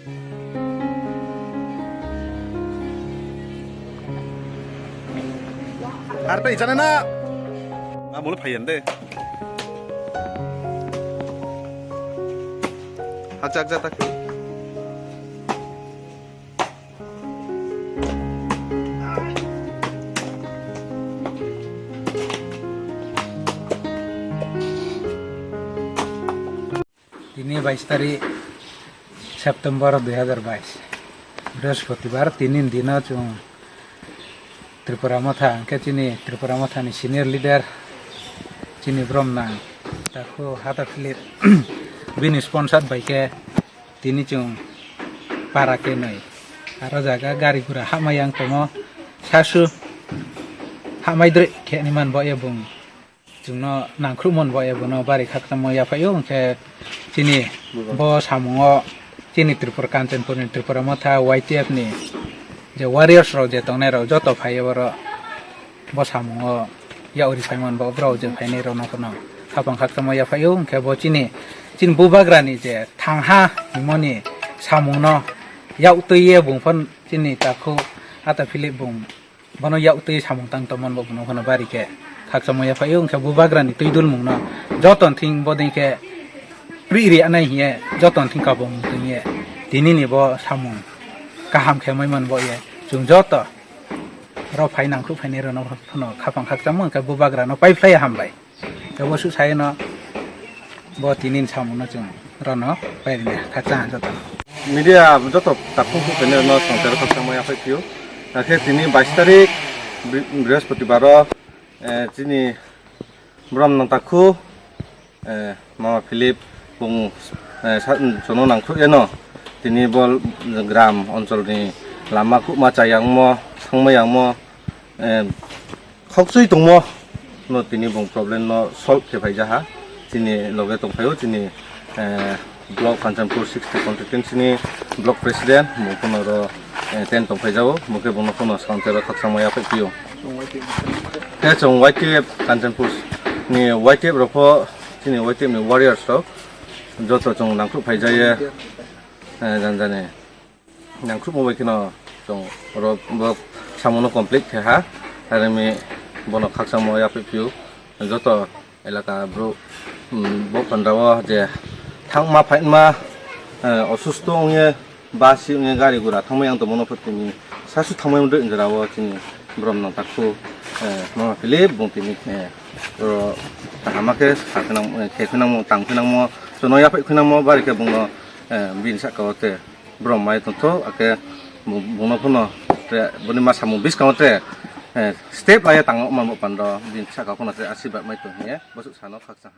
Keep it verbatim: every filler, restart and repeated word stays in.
Ar tei chana na. Ma bolo phaiyan de. Hajak jatak. Tini bais tarik September dui hazar bais, Brihospatibar, tini dino chwng Tripura Motha, hwnkhe chini Tripura Mothani senior leader, chini Bromnang Takhu Hata Philip, bini sponsor bai khe tini chwng para kenwi aro jaga gari gura hamai yang tongo, sasu hamai drwi khe ni man bo ya bung. Chwngno nangkhrukmani bo ebono bari khakchangma yaphaio, hwnkhe chini bo samungo chini Tripura Kanchanpurni Tripura Motha Y T F ni je warriors rok je tongnai rok joto phaiyo boro bo samungo yauri phaimani bo borok je phainai rokno phano khapang khakchangma yaphaio, hwnkhe bo chini chini bubagrani je thangha himoni samungno yak twiye bung phano chini takhu Ata Philip bung bono yak twi samung tang tongmani bo bono phano bari khe khakchangma yaphaio, hwnkhe bubagrani twi dulmungno joto thing bodei khe pri ri anai hiye joto thing kabung twiye tinini bo samung kaham khe maimani bo ye chwng joto rok phai nangkhruk phainai rokno phano khapang khakchangma hwnkhe bubagrano paiphlai hambai. Tei bo susaino bo tini ni samungno chwng rwno pairina khakchang joto. Media joto takhuk khe no songchar khakchangma yaphai phio. Akhe tini bais tarik Bri-, Brihospatibar o, eh, chini Bromnang Takhu, eh, Mama Philip bung, eh, sa-, jono nangkhruk eno tini bo gram oncholni lama kubma chayangmo, thangma yangmo, eh, khokchwi tongmo no tini bung problem no solve khe phaijaha. Chini loge tongphaio chini, eh, block Kanchanpur sixty constituency ni block president, bung phano ro, eh, ten tongphaijago, bung khe bungno phano songchar khakchangma yaphai phio. Khe chwng Y T F Kanchanpur ni Y T F rok pho chini Y T F ni warriors rok joto chwng nangkhruk phaijaye, eh, janjani. Nangkhrukma bai kheno chwng oro bo samungo complete khe ha, arimi bono khakchangma yaphai phio joto elaka bro, um, bo panda o je thangma phaima, eh, osusto wngye basi wngye gari gura thangma yang tongmano phatini sasu thangma wngdoi jora o chini Bromnang Takhu, eh, Mama Philip bung tini, eh, oro kaham khe sa khenang, eh, khe khenangmo tang khenangmo chwngno yaphai khenangmo bari khe bungno, eh, bini saka o te Borom mai tongthok, ake bu-, bungno phano tre, boni ma samung biskango tre, eh, step laiya tangma bo pando, bini saka phano tre asirwad mai tong hiye, bosuk sano khakchang.